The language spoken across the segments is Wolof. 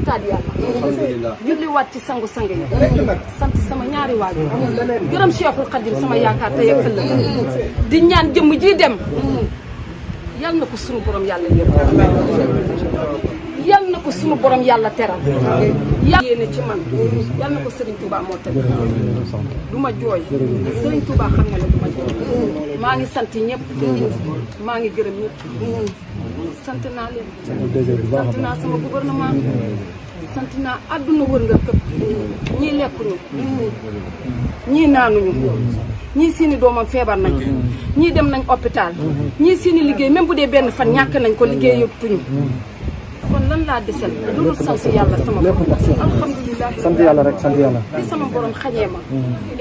santaat yàlla julliwaat ci sangu-sang yi sant sama ñaari waajur gërëm Cheikhul Khadim sama yaakaar tey ak ëllëg di ñaan jëmm ji dem yal na ko sunu borom yàlla yërëm yal na ko sunu borom yàlla teral yéene ci man yal na ko Serigne Touba moo teg du ma jooy Serigne Touba xam nga ne du ma jooy maa ngi sant ñëpp maa ngi gërëm ñëpp sant naa leen sant naa sama gouvernement sant naa àdduna wër nga këpp ñii lekkuñu ñii naanuñu ñii seeni doomam feebar nañ ñii dem nañ hôpital ñii seeni liggéey même bu dee benn fan ñàkk nañ ko liggéey yëppuñu kon lan laa desel lu dul sant yàlla sama borom alhamdulilah sant yàlla rek sant yàlla bi sama borom xañee ma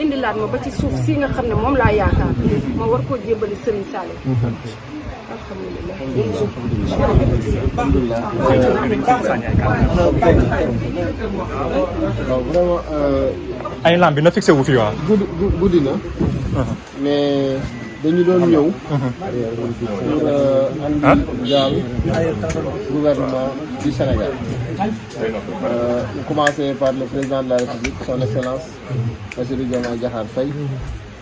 indilaat ma ba ci suuf si nga xam ne moom laa yaakaar ma war koo jébbali Serigne Saliou waaw vraiment ay lamb bi na fixé wu fi waaw. guddi na mais dañu doon ñëw pour andi jaal gouvernement du Sénégal commencé par le président de la République son excellence Bassirou Diomaye Diakhar Faye,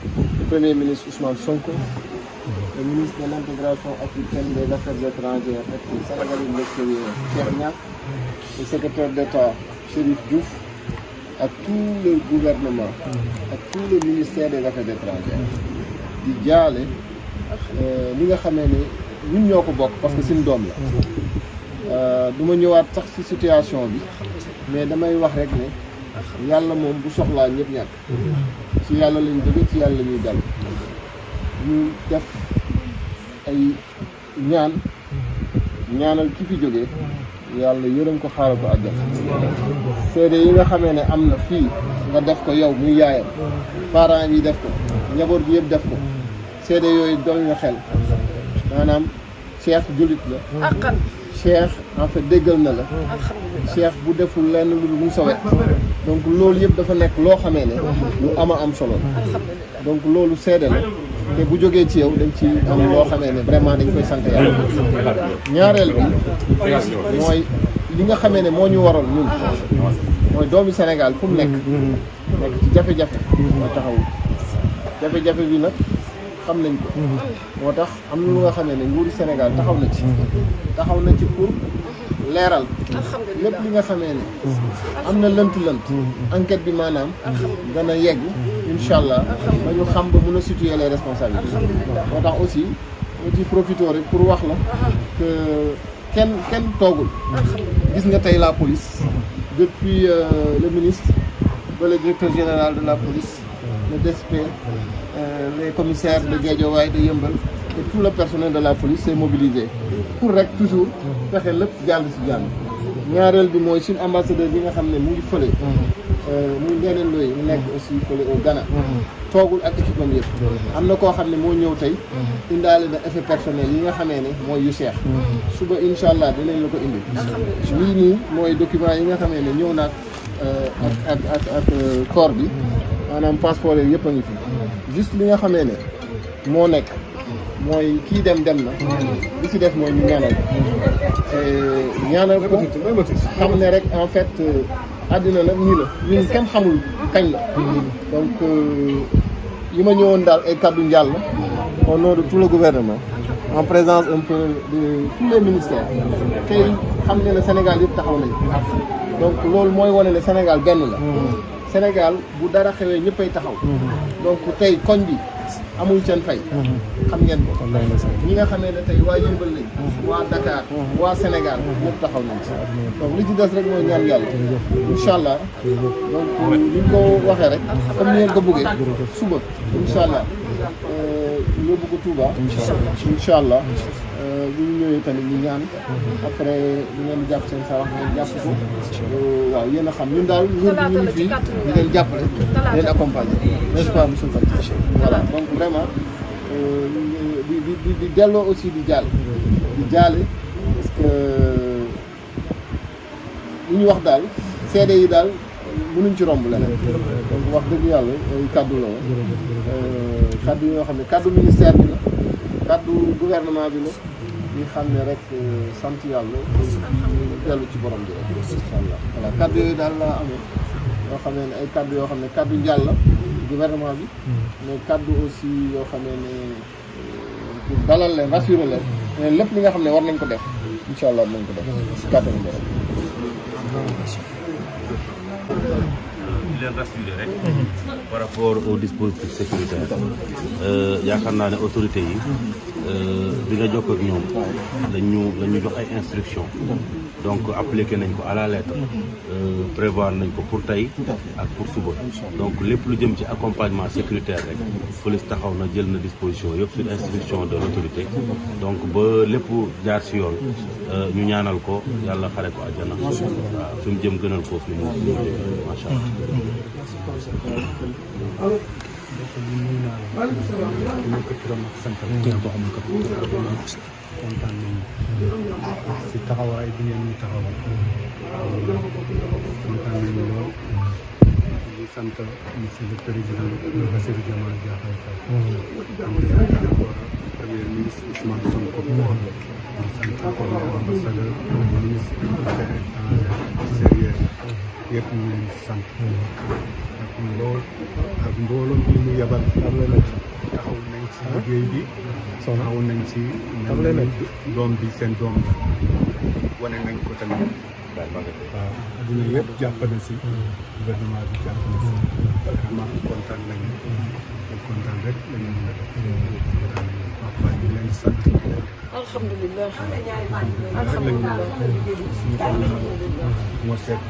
le premier ministre Ousmane Sonko, le ministre de l'intégration africaine des affaires étrangères et du Sénégal de l'extérieur Cheikh Niak, le secrétaire d'État Chérif Diouf, à tout le gouvernement, à tout le ministère des affaires étrangères di jaale li nga xamee ne ñun ñoo ko bokk parce que suñu doom la du ma ñëwaat sax ci situation bi mais damay wax rek ne yàlla moom bu soxlaa ñëpp ñàkk ci yàlla lañ jóge ci yàlla la ñuy dal ñu def ay ñaanal ki fi jógee yàlla yërëm ko xaaral ko àjjana seede yi nga xamee ne am na fii nga def ko yow muy yaayam parents yi def ko njaboot gi yëpp def ko seede yooyu doy na xel maanaam Cheikh jullit la Cheikh en fait déggal na la Cheikh bu deful lenn lu mu sowet donc loolu yëpp dafa nekk loo xamee ne lu am solo donc loolu seede la te bu jógee ci yow dañ ci am loo xamee ne vraiment dañ koy sant yàlla ñaareel bi mooy li nga xamee ne moo ñu waroon ñun mooy doomi Sénégal fu mu nekk ci jafe-jafe moo taxaw jafe-jafe bi nag xam nañ ko moo tax am na lu nga xamee ne nguuru Sénégal taxaw na ci pour leeral lépp li nga xamee ne am na lënt enquête bi maanaam dana yegg incha allah ba ñu xam ba mën a situer les responsabilités moo tax aussi moo ci profité rek pour wax la que kenn toogul gis nga tey la police depuis le ministre ba le directeur général de la police le DSP les commissaires de Guédiawaye de Yeumbeul et tout le personnel de la police s'est mobilisé pour rek toujours fexe lépp jàll ci jàll ñaareel bi mooy suñu ambassadeur bi nga xam ne mu ngi fële muy Ndéné Ndoye mu nekk aussi fële au Ghana toogul ak équipe am yëpp am na koo xam ne moo ñëw tey indaale na effet personnel yi nga xamee ne mooy yu Cheikh suba incha allah dinañ la ko indi lii nii mooy document yi nga xamee ne ñëw naag ak corps bi maanaam passeport yi yëpp a ngi fi juste li nga xamee ne moo nekk mooy kii dem na li ci def mooy ñu ñaanal ko xam ne rek en fait àddina nag nii la ñun kenn xamul kañ la donc yi ma ñëwoon daal ay kàddu njàll au nom de tout le gouvernement en présence un peu de tous les ministères tey xam ne ne Sénégal yëpp taxaw nañu donc loolu mooy wane ne Sénégal benn la Sénégal bu dara xewee ñëppay taxaw donc tey koñ bi amul seen fay xam ngeen ko ñi nga xamee ne tey waa Yeumbeul lañ waa Dakar waa Sénégal ñëpp taxaw nañ donc li ci des rek mooy ñaan yàlla incha allah donc ni ñu ko waxee rek comme ni ngeen ko bëggee suba incha allah yóbbu ko Touba incha allah bu ñu ñëwee tamit ñu ñaan après di ngeen jàpp seen sarax ngeen jàpp ko waaw yéen a xam ñun daal nguur bi ñu ngi fii di leen jàppale di leen accompagner n'est-ce pas monsieur Fatou voilà donc vraiment di delloo aussi di jaale parce que li ñu wax daal seede yi daal mënuñ ci romb leneen donc wax dëgg yàlla ay kaddu la woon kaddu yoo xam ne kaddu ministère bi la kaddu gouvernement bi la ñu xam ne rek sant yàlla ñu dellu ci borom bi rek incha allah voilà kaddu yooyu daal laa amee yoo xamee ne ay kaddu yoo xam ne kaddu njàll la gouvernement bi mais kaddu aussi yoo xamee ne pour dalal leen rassurer leen mais lépp li nga xam ne war nañ ko def incha allah nañ ko def si kàttanu borom di leen rassurer rek par rapport au dispositif sécuritaire yaakaar naa ne autorité yi bi nga jokk ak ñoom lañu jox ay instructions donc appliqué nañ ko à la lettre prévoir nañ ko pour tey ak pour suba donc lépp lu jëm ci accompagnement sécuritaire rek police taxaw na jël na disposition yëpp sur instruction de l'autorité donc ba lépp jaar ci yoon ñu ñaanal ko yàlla xare ko àjjana waaw fi mu jëm gënal ko fi mu macha kontaan nañu si taxawaay bi ngeen ñu taxawal kontaan nañu lool di sant monsieur le président Bassirou Diomaye Diakhar Faye d'abord premier ministre Ousmane Sonko di sant encore ambassadeur ministre des affaires étrangères extérieures yëpp ñu leen di sant ak mbooloo bi ñu yabal taxaw nañ ci liggéey bi taxaw nañ ci doom bi seen doom la wane nañ ko tamit waaw adduna yëpp jàpp na si gouvernement bi jàpp na si vraiment kontaan nañu kontaan rek lañu mën a def kontaan nañu papa ñu leen di sant alhamdulilah alhamdulilah moo seet